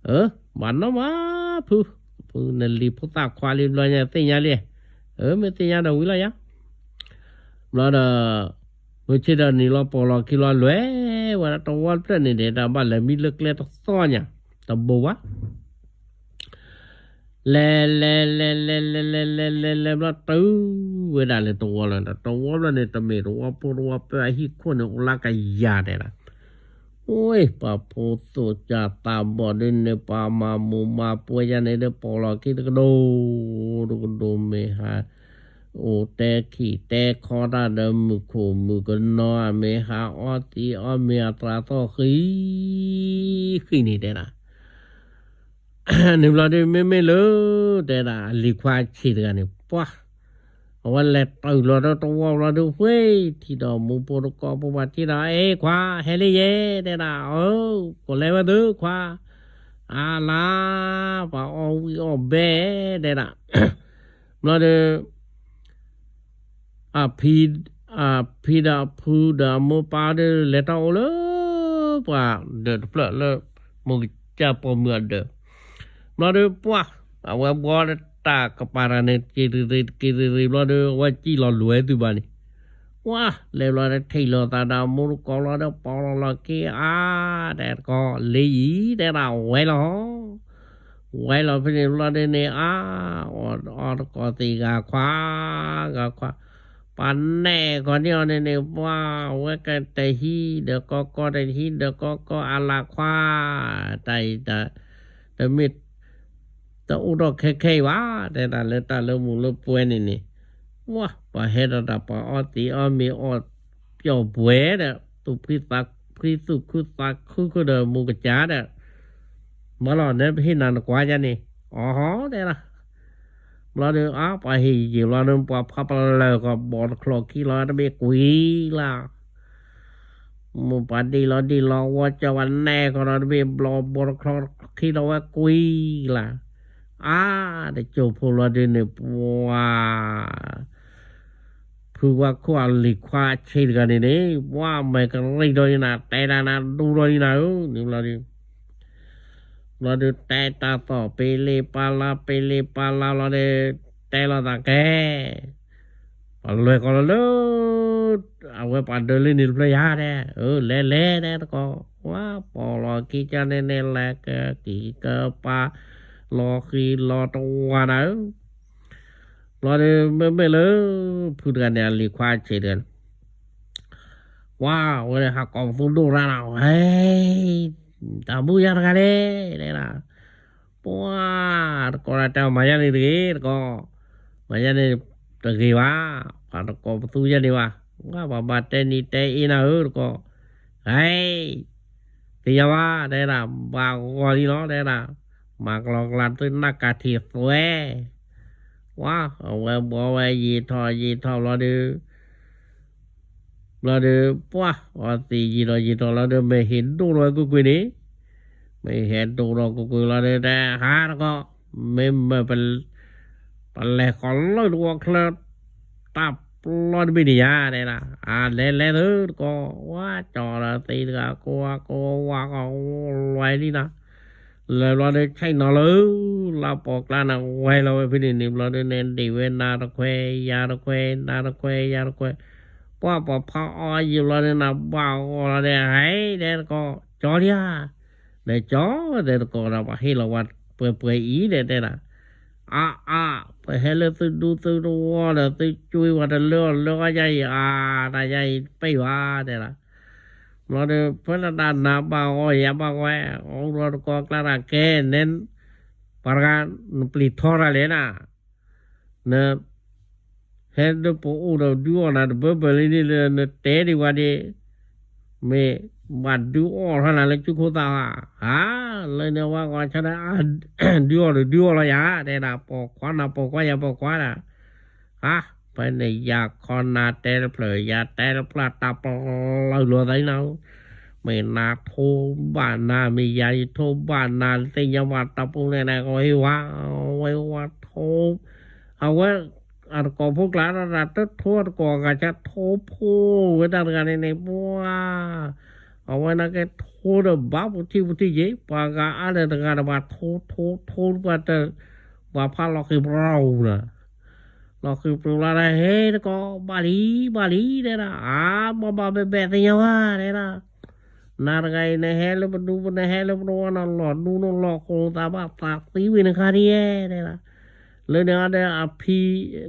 ၤ. အၢ ဘၣ်နီၢ်မး ဖု, ဖုနလံၤဖိသၣ်ခွါလံဘျီညါ သ့ၣ်ညါလံ. အၢ မ့ၢ်သ့ၣ်ညါဒီးဝံၤလီၤယၤ. ဘျီဒီး မုၢ်ဆ့ၣ်ဒီးနံၤလီၤ ပိာ်လီၤခံလီၤ လဲၤဝဲဒၣ်တဝီတဖျၢၣ်န့ၣ်ဒီး တၢ်ဘၣ်လဲၤမံလၢကျဲတသီညါ, တဘိဘၣ်. လဲၤလဲၤလဲၤလဲၤလဲၤလဲၤလဲၤလဲၤလဲၤဘျီ တုၤဝဲဒၣ်လၢတဝီလီၤ. တဝီဘျီန့ၣ် တမ့ၢ်တဝီဖိတဝီပၢ အဟံၣ်ခိၣ်န့ၣ်အိၣ်လၢကယၤတဲဒၣ်. အိ ပှၤဖိသူၣ်စၢ်သးဘီၣ်ဒုးန့ၣ် ပှၤမၤမူးမၤပွဲယါန့ၣ်ဒီး ပိာ်လီၤခံတကဒိၣ် တကဒိၣ် မ့ၢ်ဟး အိၣ်တဲခံးတဲခီတၢ်ဒီးမုၣ်ခိၣ်မုၣ်ကနီၤ အမ့ၢ်ဟးအီသံးအီမ့ၤအသရၣ်သီၣ်ဃံ ဃံန့ၣ်တဲဒၣ်. န့ၣ်ဘျီဒုး မ့မ့ၢ်လၢ တဲဒၣ် အလံၤခွါအဆံးတဂၤန့ၣ် ပှၢ် အဝဲလဲၤတုၤလီၤဒီးတဝီဘျီဒုး ဝ့ၢ် ထံၣ်ဒီးမူဖိတကိးဖိ ပှၤထံၣ်ဒီး အ့ ခွါ ဟဲလံယဲ တဲဒၣ်. အၢ ကလဲၤဝဲသုခွါ. အါလါ ပှၤအီၣ်ဝံၣ်အီၣ်ဘဲ တဲဒၣ်. ဘျီဒီး အဖံ အဖံဒီးအဖုဒီးအမိၢ်ပၢ်ဒီး လဲၤထီၣ်အိၣ်လၢ ပှၤဒၢးတဖျၢၣ်လၢ မိၢ်ကစၢ်ပိာ်မုၣ်အဒၢး. ဘျီဒီးပှၢ် အဝဲဘှီတၢ်ကပၤတၢ်န့ၣ် က့ၤရ့ၣ်ရ့ၣ် က့ၤရ့ၣ်ရ့ၣ်ဘျီဒီး အဝဲစံၣ်လီၤလွဲသုဘၣ်န့ၣ်. ပှၢ် လဲၤဘျီဒီး ထံၣ်လိာ်သးဒီးအမိၢ်တကိးဘျီဒီး ပိာ်လီၤလီၤခံအါ တဲတကိး လ့ယံၤ တဲဒၣ် ဝဲလီၤ ဝဲလီၤဖဲန့ၣ်ဘျီဒုးန့ၣ် အါ အီၣ်တကိးသံး ဂၤခွါ ဂၤခွါ, ပှၤနဲၣ်ခီန့ၢ်အီၤန့ၣ်န့ၣ် ပှၢ် ဝဲကတဟံးဒီးကီကီ တဟံးဒီးကီကီ အါလါခွါ, တၢ်အံၤ တမ့ၢ် တအိၣ်ဒီးခဲခဲအံၤဘၣ် တဲဒၣ် လၢတၢ်လၢမူးလၢပွဲန့ၣ်န့ၣ်. ပှၢ် ပှၤဟဲဒီးတၢ် ပှၤအီသံးအီမ့ၤအီၣ်ပျီၣ်ပှဲၤဒီး သူၣ်ဖှံသးဖှံ သူၣ်ခုသးခုဒီး မူးကစၢ်ဒီး မၢလီၤ နဲပဟ့ၣ်နၤနကွၢ်ယါန့ၣ် အီဟီ တဲဒၣ်. ဘျီဒီး အါ ပှၤဟ့ၣ်ယံာ်ဘျီဒီး ပှၤဖးပလၢၢ်ကီး ဘီတချီခံလီၤ တဘ့ၣ်ကွံာ်လၢ်. မိၢ်ပှၤဒ့ၣ်လီၤဒ့ၣ်လီၤ ဝီကၠီပှၤနဲၣ်ကီးဒီး တဘ့ၣ်ဘျီ ဘီတချီခံလီၤ ဝဲကွံာ်လၢ်. အါ တစိၢ်ဖိလီၤဒုးန့ၣ် ပှၤ ဖုဝါခိၣ်အလံၤခွါအဆံးတဂၤန့ၣ်န့ၣ် ပှၢ် မဲာ်ကရံၣ်ဒီးန့ၣ်နၤ တဲဒၣ်နၤဒူဒီးန့ၣ်နၤဧၢ န့ၣ်ဘျီဒီး ဘျီဒီးတဲတၢ်သီၣ် ပ့လ့ပာ်လါ ပ့လ့ပာ်လါလီၤဒီး တဲလီၤသးကဲ ပှၤလွဲၢ်ကီးလီၤလၢ အဝဲပှၤဒၢးလၢန့ၣ်တဖျၢၣ်ယါတဲ အၢ လဲၤလဲၤတဲတကိး ဝါ ပိာ်လီၤခံကန့ၣ်န့ၣ် လဲၤကကံၢ်ကပၤ လီၤဃံၤလီၤတဝါနၤဧၢ ဘျီဒီး မ့မ့ၢ်လၢ ဖုတဂၤန့ၣ် အလံၤခွါဆံးတဂၤန့ၣ် ပှၢ် ဝဲဟးကိးပသူဒိၣ်ရၣ်နၤ ဝဲ တၢ်ဘူၣ်ယါတဂၤန့ၣ် တဲဒၣ် ပှၢ် တကိးဒၣ်တဲအီၤ မၤယါန့ၣ်တဂ့ၤ တကိး မၤယါန့ၣ်တဂ့ၤဘၣ် ပှၤတကိးပသူယါန့ၣ်ဘၣ် ပှၢ် ပှၤဘၣ်တဲနံၤတဲအ့နၤဧၢ တကိး ဟဲ သ့ၣ်ညါဘၣ် တဲဒၣ် ဘၣ်ဂီၤလံလီၤ တဲဒၣ် မၤကလီကလးသုနၢ်ကၤထံးသွဲ ပှၢ် အဝဲဘှီဝဲယံာ်ထီၣ်ယံာ်ထီၣ်ဘျီဒီး ဘျီဒီး ပှၢ် အီသံးယံာ်ထီၣ်ယံာ်ထီၣ်လီၤဒီး မ့ၢ်ဟ့ၣ်ဒိၣ်ထီၣ်ဝဲကွ့ၢ်ကွ့ၢ်န့ၣ် မ့ၢ်ဟ့ၣ်ဒိၣ်ထီၣ်ကွ့ၢ်ကွ့ၢ်လီၤဒီး တဲ ဟါတကိး မ့ၢ်မၢပလဲၤဃီၤလၢတဝီချၢ တၢ်ပျီတဘ့ၣ်န့ၣ်ယါ တဲဒၣ် အါ လဲၤလဲၤသုတကိး ဝါ ကၠီၤဒီးသံးတဂၤ ကိးဝါကိးဝါ ကိးဝါလွဲလံနၤ လဲၤဘျီဒီး ဆဲးနီၤလၢ လၢပိာ်ကျါန့ၣ် ဝဲလီၤဝဲဖဲန့ၣ်န့ၣ်ဘျီဒီးန့ၣ် ဒံးဝဲနၤတခွဲ ယၤတခွဲ နၤတခွဲ ယၤတခွဲ ပှၢ် ပှၤဖးအီယံာ်ဘျီဒီး နၤဘၣ်ဂီၤလီၤဒီး ဟဲ တဲတကိး ကၠီလံဧါ လဲၤကၠီ တဲတကိးဒီး ပှၤဟ့ၣ်လီၤဝဲပှဲၤပှဲၤအံၤဒီး တဲဒၣ် အါအါ ပဟဲလၢသုဒူသုတဝီဒီး သုကွံဝဲတလၢအီၤလၢအီယါအံၤ အါ တၢ်ယါအံၤတပ့ၢ်ဘၣ် တဲဒၣ် ဘျီဒီး ဖဲလၢတၢ်နၤဘၣ်ဂီၤယၤဘၣ်ဂီၤ အိၣ်ဒီးတကိးကျါတၢ်ကဲ နဲ ပှၤတဂၤ နပျံၤထီတၢ်လဲၣ်နၤ, န ဟဲလၢပအိၣ်ဒီးဒုးအီၣ်နၤတဘၢဘၢလံန့ၣ်လၢနတဲဒံးဝဲဒၣ်, မ့ၢ်ဘၣ်ဒုးအီၣ်ထီၣ်နၤလၢကၠူခိၣ်သးဧါ, ဟါ, လၢန့ၣ်ဝဲကီးဆၢဒၣ် ဒုးအီၣ်ဒီးဒုးအီၣ်လီၤယၤ တဲဒၣ် ပိာ်ခွါနၤပိာ်ခွါယၤပိာ်ခွါဒၣ်, ဟါ, ဖဲန့ၣ်ယၤခီနၤတဲတဖျၢၣ် ယၤတဲတဖျၢၣ်တၢ်ပလီၢ်လိာ်သးနၤ မ့ၢ်နၤထိဘၣ်နၤ မ့ၢ်ယၤယထိဘၣ်နၤ သ့ၣ်ညါဘၣ်တၢ်ပူၤန့ၣ် ကဟ့ၣ်ဝဲ, ဝဲဝဲထိ, အဝဲ အတကိးဖိကျါတၢ်တၢ်တထိအတကိးအဂၤဆၢထိဖိဝဲတၢ်တဂၤန့ၣ်န့ၣ် ပှၤ, အဝဲနာ်က့ထိဒီးဘၣ်ပူၤထံၣ်ပူၤထံၣ်က့ၤ ပှၤဂၤအါလၢတဂၤဒီးပှၤထိထိထိပှၤတၢ်, ပှၤဖးလီၤဃံပြူၤလီၤ လီၤဃံပြူၤလီၤဒၣ် ဟဲတကိး ဘၣ်လံ ဘၣ်လံ တဲဒၣ်, အါ ဘၣ်ဘၣ်ဘဲဘဲသ့ၣ်ညါဝဲ တဲဒၣ်, နၤတဂၤအံၤနဟဲလၢပဒူပနဟဲလၢပတဝီနလီၤဒူနလီၤဃိသးဘၣ် သးသံဝံၤနခါဒ်ယဲ တဲဒၣ်, လၢန့ၣ်အီၤဒီးအဖံ,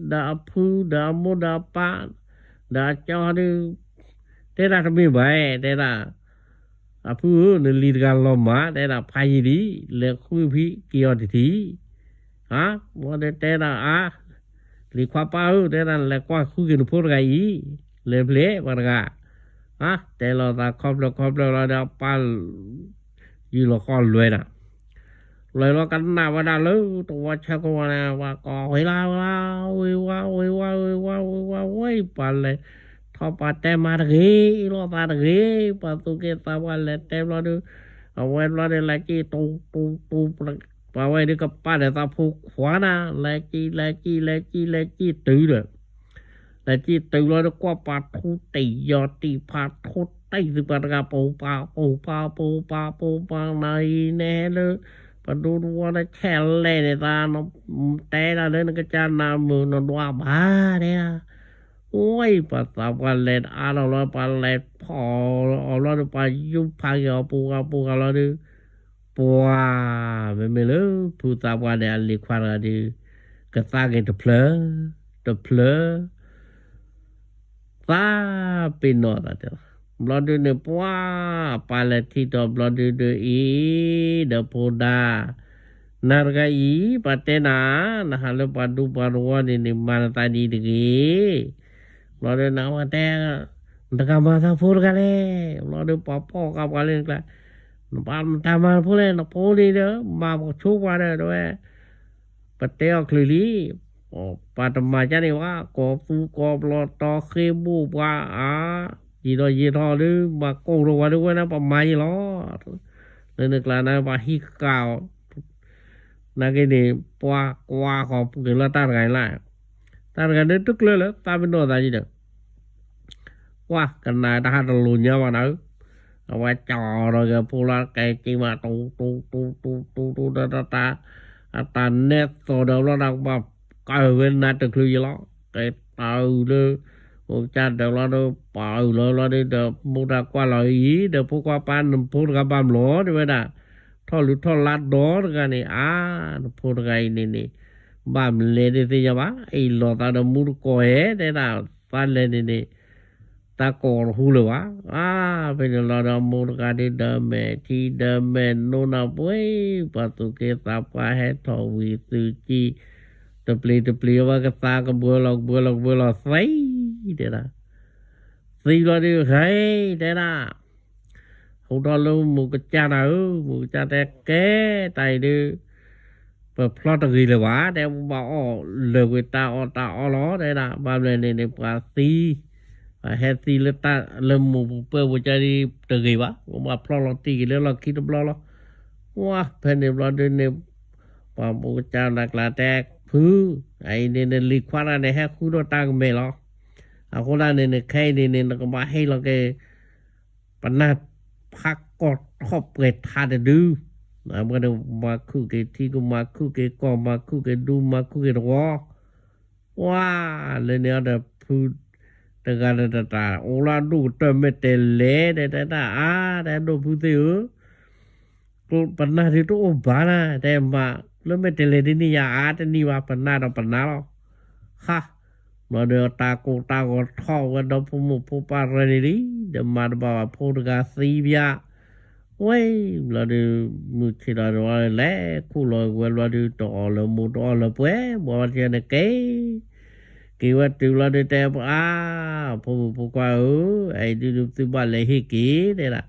ဒီးအဖု ဒီးအမိၢ်ဒီးအပၢ်, ဒီးအကၠီဒုး, တဲဒၣ်တမ့ၢ်ဘၣ် တဲဒၣ် အဖုဧၢ နလံၤတဂၤလီၤမၢ် တဲဒၣ် ဖးယံာ်လံ လဲၤဃုဖံက့ၤအီၤတထံၣ်, ဟါ, ဝဲဒီးတဲဒၣ်အါ, လံၤခွါပၢ်ဧၢ တဲဒၣ် လဲၤကွၢ်ဃုက့ၤနဖိတဂၤအံၤ, လဲၤဖျဲၣ်ပှၤတဂၤ, ဟါ, တဲလီၤသးခီဖျိခီဖျိလီၤဒီးပၢ် ယူၢ်လီၤဃီလွဲနၤ, လွဲလီၤကနၣ်ဝဲဒၣ်လၢတဝီဆၢကဝီၤန့ၣ် ပှၤကိးဝဲလၢဝဲလၢ ဝ့ၤဝါ ဝ့ၤဝါ ဝ့ၤဝါ ဝ့ၤဝါ ဝ့ၤ ပှၤလဲၤထီၣ်ပှၤတဲမၤတဂ့ၤ အ့ၣ်လိာ်သးတဂ့ၤ ပှၤသူၣ်က့သးပှၢ်လဲၤတဲဘျီဒုး, အဝဲဘျီဒုး လဲၤကံၣ်တူတူတူ ပှၤဝဲဒုးကပာ်ဒီးသးဖိခွါနၤ လဲၤကံၣ် လဲၤကံၣ် လဲၤကံၣ် လဲၤကံၣ်တုၤဒီး လဲၤကံၣ်တုၤလီၤဒီး ကွၢ်ပှၤထူတ့ၢ်ယီၤတံၢ်ဖးထူတ့ၢ်သုပှၤတဂၤ ပူၤပာ် ပူၤပာ် ပူၤပာ် ပူၤပာ် နၤအံၤန့ၣ်ဟဲလၢ ပဒိတဝီန့ၣ် ဆဲးလဲၣ်န့ၣ်သး တဲဒၣ်လၢနကစၢ်နၤမုာ်နဒွးဘၣ်တဲဒၣ်, ဝဲပှၤသးပှၢ်လဲၤအါထီၣ်လီၤ ပှၤလဲၤဖီၣ်အီၤဘျီဒီး ပှၤယူဖးက့ၤအီၤ ပူၤပာ် ပူၤပာ်လီၤဒီး ပှၤ မ့မ့ၢ်လၢဖုသးပှၢ်န့ၣ် အလံၤခွါတဂၤဒီး ကသါက့ၤတဖျၢၣ် တဖျၢၣ် သးပ့ၤနီၣ်သးတဲလီၤ. ဘျီဒုးန့ၣ် ပှၤပၢ်လဲၤထံၣ်ထီၣ်ဘျီဒုးဒုးအံၤ ဒီးဖိဒါ နၤတဂၤအံၤ ပှၤတဲနၤ နဟးလၢပှၤဒူပှၤတဝီန့ၣ်န့ၣ် မၤနသးဒ်တဂ့ၤ. ဘျီဒုးနဝဲတဲ နတဂၤမၤသးဖိတဂၤလဲၣ်. ဘျီဒုးပှၤဖီၣ်ဃာ်ပှၤလၢနကျါ နပှၤမတၤမၤနဖိလဲၣ် နဖိန့ၣ်ဒီး မၤပဆိပှၤဒီး တဲဝဲ ပတဲအီၤချုးလံ ပှၤတမၤကန့ၣ်ဝဲ ကိးသူကိးဘျီတီဃ့ဘိၣ်ပှၤအါ ယံာ်ဒီးယံာ်ထီၣ်ဒုး မၤကိၢ်ထီၣ်ဝဲဒုးဝဲဒၣ် ပမၤယံာ်လီၤ. လၢနကျါန့ၣ် ပှၤဟံးဃာ်အီၤ နာ်က့န့ၣ် ပှၤကွၢ်ဃီၤပူၤက့ၤလၢတၢ်တဂၤန့ၣ်လၢ တၢ်တဂၤန့ၣ်တကျၢၢ်လၢသးပ့ၤနီၣ်သးဒ်ဒီး ကွၢ်ကနၣ်တၢ်ဟးတလိၤညါဘၣ်နၤဧၢ, အဝဲကၠီၤဒီးက့ၤဖိလၢကဲက့ၤမး တူတူတူတူတူတူတၢ်တၢ် အတၢ်နဲသိးဒီးဘျီဒီး ကဘၣ်ကၢၢ်ဝဲနၤတချုးယလီၤ ကဲတၢ်အုၣ်လၢ အိၣ်ကစၢ်ဒီးဘျီဒီး ပှၤအုၣ်လီၤဘျီဒီး ဒီးမိၢ်တၢ်ကွၢ်လီၤအံၤ ဒီးဖိခွါပၢ်နဖိတဂၤဘၣ်မျီၤ တဲဝဲဒၣ် ထီၣ်လုၢ်ထီၣ်လါဒီတဂၤန့ၣ် အါ နဖိတဂၤအံၤန့ၣ်န့ၣ် ဘၣ်မလဲၤဒ်သ့ၣ်ညါဘၣ် အ့ၣ်လိာ်သးဒီးမူတကိးဧဲ တဲဒၣ် သးလဲၤန့ၣ်န့ၣ် တၢ်ကိးတဟူလၢၤဘၣ်. အါ ဖဲန့ၣ်လီၤဒီးမိၢ်တဂၤဒုးဒီးမဲာ်ထံဒီးမဲာ်နိနၢ်ပှ့ၤ ပှၤသူၣ်က့သးပှၢ်ဟဲထီၣ်ဝံၤသုးကံၢ် တပျံၤတပျံၤဝဲကသါကဘှၢလီၤကဘှၢလီၤကဘှၢလီၤသံ တဲဒၣ် သံလီၤဒုး ဟဲ တဲဒၣ် ဟူထီၣ်လၢမူကစၢ်နၤဧၢ, မူကစၢ်တဲကဲ တၢ်အံၤဒုး ပဖျီတဂ့ၤလၢၤဘၣ်, တဲပဘၣ်အီၣ်လၢာ်ကွံာ်တၢ်အီၣ်တၢ်အီလီၤ, တဲဒၣ် ဘၣ်မလဲၣ်န့ၣ်န့ၣ် ပှၤသံ, ပှၤဟဲသံလၢတၢ်လၢမူပူၤပၢၢ်ပူၤကၢ်ဒ် တဂ့ၤဘၣ်, ပဘၣ်ဖျီလီၤတံၢ်က့ၤလၢလီၢ်ခံတဘျီလီၤ. ဝါ ဖဲန့ၣ်ဘျီဒုးန့ၣ် ပှၤမူကစၢ်နၤကျါတဲ ဖု, အအံၤန့ၣ်နလံၤခွါတဂၤန့ၣ် ဟဲဃုထီၣ်တၢ်ကမဲာ်လီၤ. အဃိဒၣ်န့ၣ်န့ၣ် ခဲအံၤန့ၣ်န့ၣ် နကဘၣ်ဟ့ၣ်လီၤက့ၤ ပနၢ်ဖးကီၢ်ထီၣ်ပှဲၤထါတဒု, အဝဲဒၣ်မၤခုၣ်က့ၤထံကမၤခုၣ်က့ၤကီၢ် မၤခုၣ်က့ၤကီၢ် မၤခုၣ်က့ၤတဝီ, ဝါ, လၢန့ၣ်အီၤဒီးဖု တဂၤဒီးတၢ် အိၣ်လၢအဒိၣ်ကတၢၢ် မ့ၢ်တဲလဲၣ် တဲတဲတၢ်အါ တဲဒိၣ်ဖုသ့ၣ်ဧၢ ပနၢ်ဒုးတအိၣ်ဘၣ်နၤ တဲမး လၢမ့ၢ်တဲလဲၣ်ဒ်န့ၣ်ယၤအါတနံၤဘၣ် ပနၢ်ဒီးပနၢ်လီၤ. ဟါ, ဘျီဒီးတၢ်ကိၢ်တၢ်ဂီၤထီၣ်ဝဲဒီးဖိမုၣ်ဖိပၢ်ရဲၣ်န့ၣ်လံ, ဒီးမၤတဘၣ်ဘၣ်ဖိတဂၤသံဘၣ်, ပ ဝဲဘျီဒုး မုၢ်ဆ့ၣ်ထီၣ်တဝီ လဲၤခူၣ်လီၤဝဲဘျီဒုး တအီၣ်လၢမိၢ်တအီၣ်လၢပှဲၤ ဘၣ်ဝဲတန့ၣ်က့ၤ က့ၤဝဲတုၤဘျီဒုး တဲပှၤ ဖိမုၣ်ဖိခွါဧၢ, အအံၤဒုးဒုးသုဘၣ်လဲၤဟ့ၣ်က့ၤ တဲဒၣ်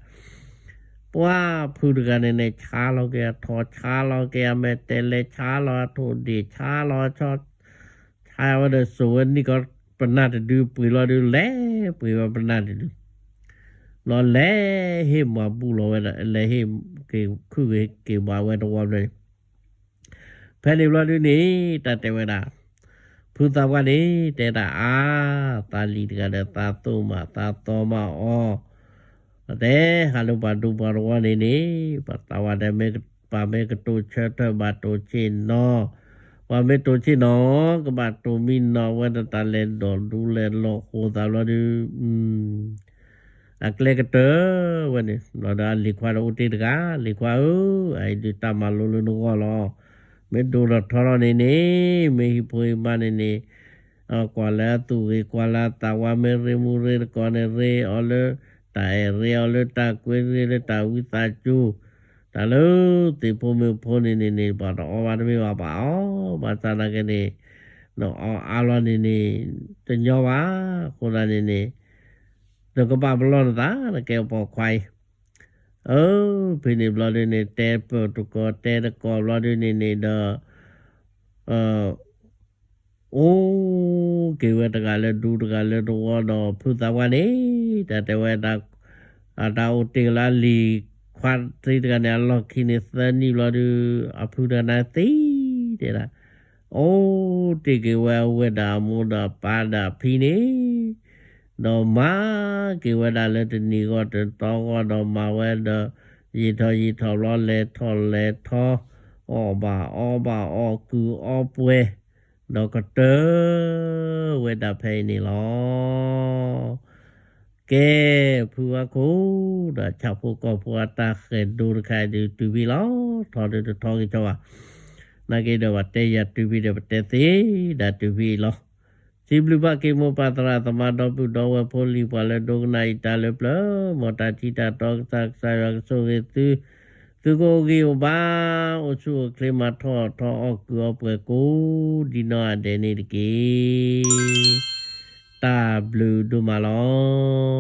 ပှၤဖုတဂၤန့ၣ်န့ၣ် ဆါလီၤက့ၤအထီၣ် ဆါလီၤက့ၤအမဲာ်တဲးလဲး ဆါလီၤအထိၣ်ဒ့ၣ် ဆါလီၤဆီ ဆါဝဲဒီးစိာ်ဝဲနံၣ်ကီးပနၢ်တဒု ပှ့ၤလီၤဒုး လဲၤပှ့ၤဝဲပနၢ်တဒု ဘျီလဲၤဟ့ၣ်မၤဘူၣ်လီၤဝဲဒၣ် လဲၤဟ့ၣ်က့ၤခုၣ်က့ၤက့ၤဘၣ်ဝဲတဝီဘျီန့ၣ် ဖဲန့ၣ်ဘျီဒုးန့ၣ် တၢ်တဲဝဲဒၣ် ဖုသးပှၢ်န့ၣ် တဲဒၣ်အါ သးလံၤတဂၤဒီး သးသိၣ်မး သးသီမးအီၤ တဲ ဟးလၢပှၤဒူပှၤတဝီန့ၣ်န့ၣ် ပှၤသးဝါတဲ ပှၤမ့ၢ်ကတိၤဆၢထၢၣ် ဘၣ်တိၤဆ့ၣ်နီၤ, ပှၤမ့ၢ်တိၤဆ့ၣ်နီၤ ကဘၣ်တိၤမံနီၤဝဲဒီး တၢ်လဲၤဒိးဒူလဲၤလီၤဃိသးဘျီဒုး အကျဲကတၢၢ်ဝဲန့ၣ် ဘျီဒီးအလံၤခွါဒီးအိၣ်တ့ၢ်တဂၤ လံၤခွါဧၢ, အအံၤဒုးတၢ်မၤလိလၢနဂီၢ်လီၤ. မ့ၢ်ဒိၣ်ထီၣ်ထီထီၣ်န့ၣ်န့ၣ် မ့ၢ်ဟံၣ်ဖိဟံၣ်မါန့ၣ်န့ၣ် ကွၢ်လၢအသူၣ်ဂ့ၤ ကွၢ်လၢအသးဝါ မ့ၢ်ရ့မူရ့သကိးန့ၣ် ရ့အီၤလၢတၢ်အဲၣ် ရ့အီၤလၢတၢ်ကွ့ ရ့လၢတၢ်ဝံသးစူၤ, တၢ်လၢသ့ၣ်ဖိမုၣ်ဖိန့ၣ်န့ၣ်န့ၣ် ပှၤတအီဘၣ်တမ့ၢ်ဘၣ် ပှၤအီ ဘၣ်ဆၣ်သနာ်က့န့ၣ် နအီအါလီၤန့ၣ်န့ၣ် တညီဘၣ်, အဃိသတးန့ၣ်န့ၣ် နကဘၣ်ပလီၢ်နသး နကဲပိာ်ခွါအံၤ အၢ ဖဲန့ၣ်ဘျီဒုးန့ၣ် တဲပၢၢ်တကိး တဲတကိးဘျီဒုးန့ၣ်န့ၣ်ဒီး အိၣ်က့ၤဝဲတဂၤလၢဒူ တဂၤလၢတဝီဒီး ဖုသးပှၢ်န့ၣ် တၢ်တဲဝဲ အတၢ်အိၣ်တ့ၢ်လၢအလံၤခွါသ့တဂၤန့ၣ် အလီၢ်ခံန့ၣ်သၢနံၣ်ဘျီဒုး အဖုတဂၤန့ၣ်သံ တဲဒၣ် အိၣ်တ့ၢ်က့ၤဝဲအဝဲဒၣ်အမိၢ်ဒီးအပၢ်ဒီးအဖံန့ၣ် ဒီးမၤက့ၤဝဲဒၣ်လၢတနံၤဂီၢ်တသီဂီၢ်ဒီး မၤဝဲဒီး ယံာ်ထီၣ်ယံာ်ထီၣ်ဘျီ လဲၤထီၣ်လဲၤထီ အီၣ်ဘၣ်အီဘၣ် အီၣ်ကုၢ်အီပှဲၤ ဒီးကတၢၢ်ဝဲဒၣ်ဖဲအံၤန့ၣ်လီၤ. ကဲ ဖုဝါခိၣ် ဒီးဆၣ်ဖိကီၢ်ဖိအတၢ်ဃဲၤဒိတခါအံၤဒုး တုၤဖဲအံၤလီၤ. ထီဒုးတထီက့ၤဆီဘၣ်, နာ်က့ဒီးပတဲယၤတုၤဖဲအံၤဒီး ပတဲသ့ဒၣ်တုၤဖဲအံၤလီၤ. စံးဘျုးဘၣ်က့ၤမိၢ်ပၢ်သရၣ်သမါဒီပုၢ်ဒီဝဲၢ်ဖိလံၤပှၤလၢဒိကနၣ်အံၤတၢ်လၢပျၢၤ, မ်တၢ်ထံတၢ်တီကစၢ် ကစၢ်ယွၤကဆိၣ်ဂ့ၤသု, သုကအိၣ်ဂံၢ်အိၣ်ဘါ အိၣ်ဆူၣ်အိၣ်ချ့ မၤထီၣ်ထီအီၣ်ကုၢ်အီပှဲၤကိးဒ်နီၢ်ဂၤဒဲးန့ၣ်တက့ၢ်. တၢ်ဘျုးဒိၣ်မးလီၤ.